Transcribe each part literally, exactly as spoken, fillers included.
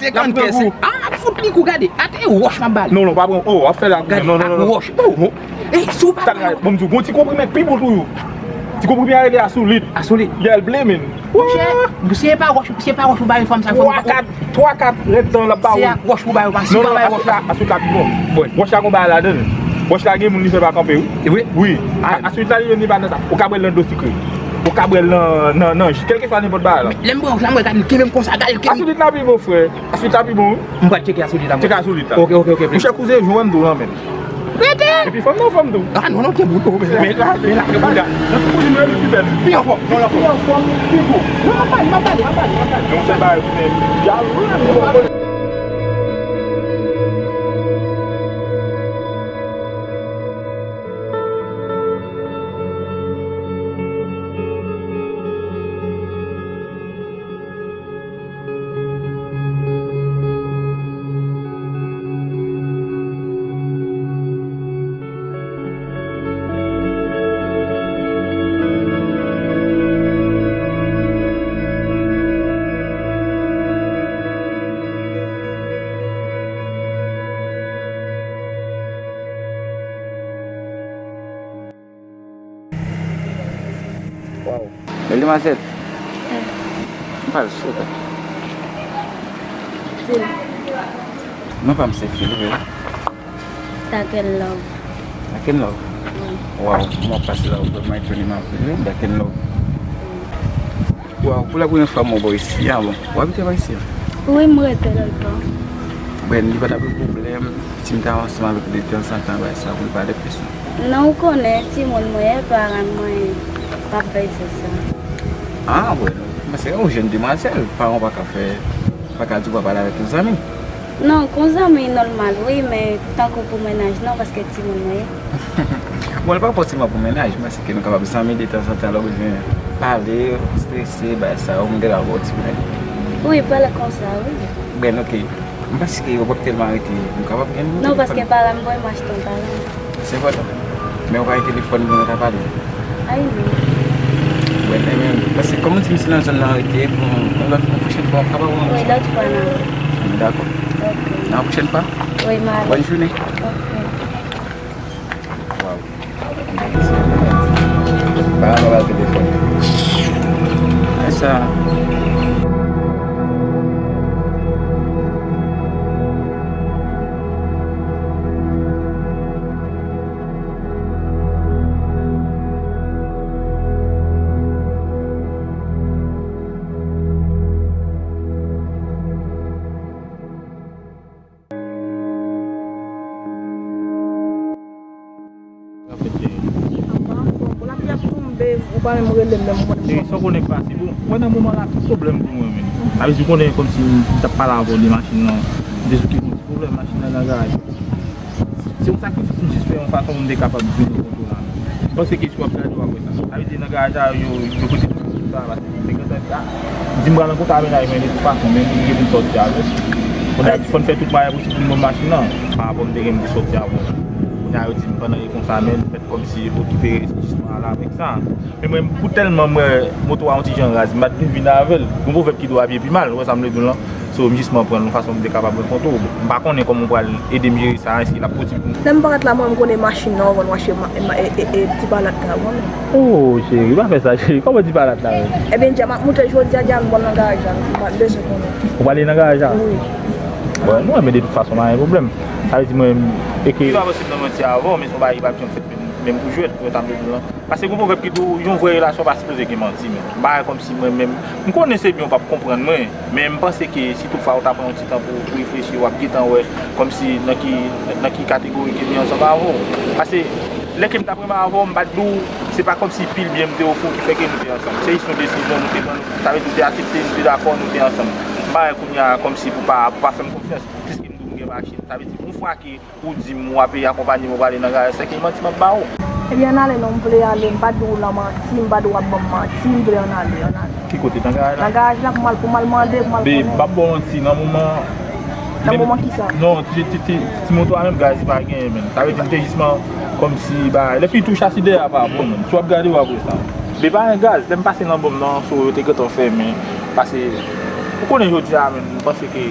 Te konn kè se. A, ap fout li kou gade. Ate wòch m ap ba li. Non, non, pa pran. Oh, ap fè la. Gade, non, non, ak non, non. Wòch. Oh, oh. Ey, si w pa pran. Bon, m di w, gon ti konprime k pi bon toujou. Ti konprime a rele Asolit. Asolit. Yeah, l ble, men. Monchè, si e pa wòch, si e pa wòch ou ba yon fanm sa, fanm. Twa, kat, twa, kat rèd tan l ap ba ou. Se ak wòch ou ba yo, pa si pa bay wòch. Non, non, non, Asolit la pi bon. Bon. Wòch la gon bagay ladan l. Wòch la gen moun li fè pa kanpe, wi. Wi. Wi. A, Asolit la li menm li pa nan sa. Ou ka bwè l nan dlo sikre. Ou ka bwè l nan, nan, nan ji. Kèlkeswa nenpòt bagay la. Lè m pran wòch la, m wè gade l kenbe m konsa, gade l kenbe m. Asolit la pi bon, frè. Asolit la pi bon, wi. M pral tcheke Asolit la, mwen. Tcheke Asolit la. Ok, ok, ok. Monchè, kouzen, jwenn tou, lan, men. Rete! Epi fanm nan fanm tou. A, non, non, te bout, oh, men, men la, men la, men la. Nan tout moun, li pi bèl. Pi anfòm. Non, l anfòm. Pi anfòm, pi gwo. Non, m ap pale, m ap pale, m ap pale, m ap pale. Yon sèl bagay pou men. Yal. Waw. Bèl demwazèl. M pral sou ta. Phil. Non pa m se Phil, wi. Dark and Love. Dark and Love? Wi. Waw, m wè w pase la, ou vrèman etone m ap ri, wi, Dark and Love. Wi. Waw, pou la premyè fwa m wè w bò isi a, bon. W abite bò isi a? Wi, m rete lòt bò. Bon, li pa t ap yon pwoblèm si m ta ansanm avèk ou de tanzantan, bagay sa, pou l pa de plis, non? Non, ou konnen, timoun mwen ye, paran mwen p ap bay sou sa. Ah, bon, paske ou jèn demwazèl, paran w pa ka fè, pa ka di w pa pale avèk yon zanmi. Non, kon zanmi nòmal, wi, men tankou pou mennaj, non, paske timoun mwen ye. Bon, li pa fòseman pou mennaj, men se ke nou kapab zanmi de tanzantan, lè w bezwen pale, ou strese, bagay sa yo, m gentan ba w ti plen. Wi, pale konsa, wi. Ben, ok. M panse ke yo p ap tèlman rete, m kapab gen. Non, paske paran m voye m achte yon paran. Se enpòtan. Men ou pa gen telefòn pou nou ta pale? Ay, non. Bon, men, men, paske kòm ou di m se nan zòn nan rete, pou yon lòt, yon pwochèn fwa, w ap kapab wè m. Wi, lòt fwa, non. Dakò. Ok. Nan pwochèn fwa? Wi, m ale. Bòn jounen. Ok. Waw. Pa, pa, pa telefòn. Sa. Apa anfòm, bon, lapli ap tonbe, ou pa menm rele m, menm ou konnen. Cheri, sa w konnen k pase, bon, mwen nan moman la, tout pwoblèm pou mwen menm. Sa vle di, ou konnen kòmsi m t ap pale avè w de machin nan, m te sou ki gon ti pwoblèm, machin nan nan garaj. Se yon sakrifis m jis fè yon fason pou m te kapab vin nan konto la. M panse ke si w ap gade, w ap wè sa. Sa vle di, nan garaj la, yo, yo pote tout sa, paske m te gentan di, a, di m pral rankontre ak mennaj mwen de tout fason, men m gen pou m sòti avè l. Kounye a, fò n fè tout mwayen posib pou n ban m machin nan. Pa rapò m te gen m te sòti avè w. Kounye a, yo di m pandan e konsa, men m fèt kòmsi okipe jis mwen ale avèk sa. Men mwen, pou tèlman m wè moto a yon ti jan raz, m pa t vin vin avè l. Gon pwovèb ki di w abiye pi mal, ou wè sa m vle di w lan. So, m jis pran l yon fason pou m te kapab rankontre w. M pa konnen kòman w pral ede m jere sa, èske l ap posib pou m. Lè m parèt la, mwen, m konnen machin nan, w konn mache ma, ma, e, e, e, ti palat la, w konnen. Oh, cheri, pa fè sa, cheri. Kòman ti palat la menm? Ebyen, dja m ap moute jodi a, dja m pral nan garaj la, m pa bezwen konnen. Ou prale nan garaj la? Wi. Bon, mwen, men de tout fason, pa gen pwoblèm. Sa vle di mwen, e ke. Li pa posib nan manti avè w, men se yon bagay ki p ap janm fèt menm, menm pou jwèt, ou wè sa m vle di w lan. Paske gon pwovèb ki di w, yon vrè relasyon pa sipoze gen manti, men. M pa wè kòmsi mwen menm, m konnen se byen w p ap konprann mwen, men m panse ke si toutfwa w ta pran yon ti tan pou w reflechi, w ap gentan wè kòmsi nan ki, nan ki kategori ke m ye ansanm avè w. Paske lè ke m t ap renmen avè w, m pa t di w, se pa kòmsi pil byen m te ofri w ki fè ke nou te ansanm. Se jis yon desizyon nou te pran, sa vle di w te aksepte, nou te dakò, nou te ansanm. M pa wè kounye a kòmsi pou pa, pou pa fè m konfyans, piske m di w m gen machin. Sa vle di, yon fwa ke ou di m w ape akonpanye m, ou prale nan garaj, se ke manti m ap ba ou. Ebyen, ann ale non, m vle ale, m pa di w lan manti, m pa di w ap ban m manti, m vle ann ale, ann ale. Ki kote? Nan garaj la? Nan garaj la, pou m al, pou m al mande, pou m al konnen. Babe, m p ap ba w manti, nan moman. Nan moman kisa? Non, ti, ti, ti, ti moto a menm, gaz li pa genyen, menm. Sa vle di, m te jis man, kòmsi, ba, lè fini tou chasi dèyè a pa bon, menm. Si w ap gade, w ap wè sa. Babe, pa gen gaz, lè m pase nan bòm nan, so, yo te gentan fèmen. Pase, ou konnen jodi a, menm, m panse ke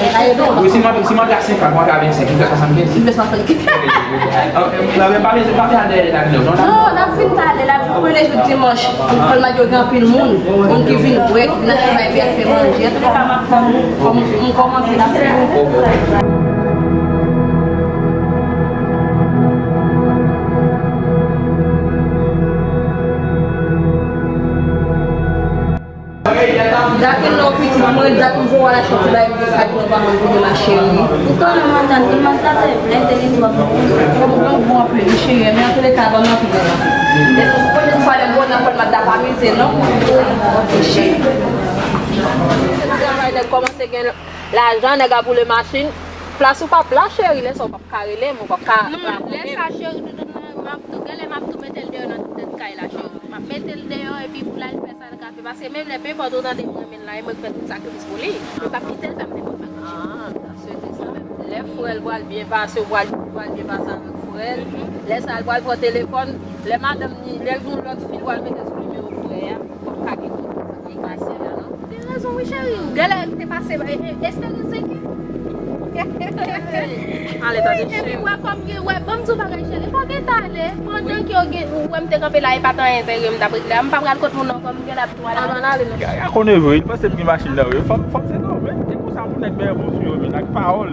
m ka ede w. Wi, si mwen, si mwen ka senkant, mwen ka vennsenk, li fè swasannkenz. Li fè swasannkenz. Non, men pa bezwen, pa fè al dèyè la, non. Non, n ap fin pale la, pou mwen, lè jou dimanch. Pou Palmad yo gen anpil moun, moun ki vin bwè, ki vin nan travay, epi ap fè manje. Antouka, m ap kòm, kòm, m kòmanse la. Jacqueline, lè w pitit mwen, dat m voye w al achte ti bagay pou Jacqueline, ou pa konn kote m a cheri. Ou konnen mantan, tout mantan te plente li twòp. Bon, bon, bon, anpil, wi, cheri, men antouleka, ban m anpil la. Pwochèn fwa, lè m konn nan Palmad la, pa mize, non. Ok, cheri. Travay nèg kòmanse gen lajan, nèg ap woule machin. Plas ou p ap la, cheri, lè sa w p ap ka rele m, ou p ap ka rakonte m. Non, lè sa, cheri, tout, tout, m ap tou, genlè m ap tou mete l deyò nan tèt kay la, cheri. M ap mete l deyò, epi pou l al fè sa l ka fè. Paske menm lè, penpòt ou tande m renmen l la, e mwen k fè tout sakrifis pou li. Mwen p ap kite l fè m nenpòt bagay. Ah, ta swete sa menm. Lè frè l pral byen pase, ou pral, ou pral byen pase avèk frè l. Lè sa, l pral pran telefòn. Lè madanm ni, lè l gen yon lòt fi, l pral mete sou nimewo frè a. Ou gen rezon, wi, cheri. Ou genlè te pase, e, e, esperans veke. Ale, tande, cheri. Epi, wè, kòm gen, wè, ban m di w bagay, cheri. Pa gen tale. Pandan ke w gen, ou wè m te kanpe la, e pa t anyen serye m t ap regle a. M pa pral kot moun ankò, m genlè ap tou ala. Ann ale, non. Gaga konnen vre, li panse m gen machin nan vre. Fanm, fanm se non, men. E konsa pou nèg bèbon sou yo, men, ak pawòl.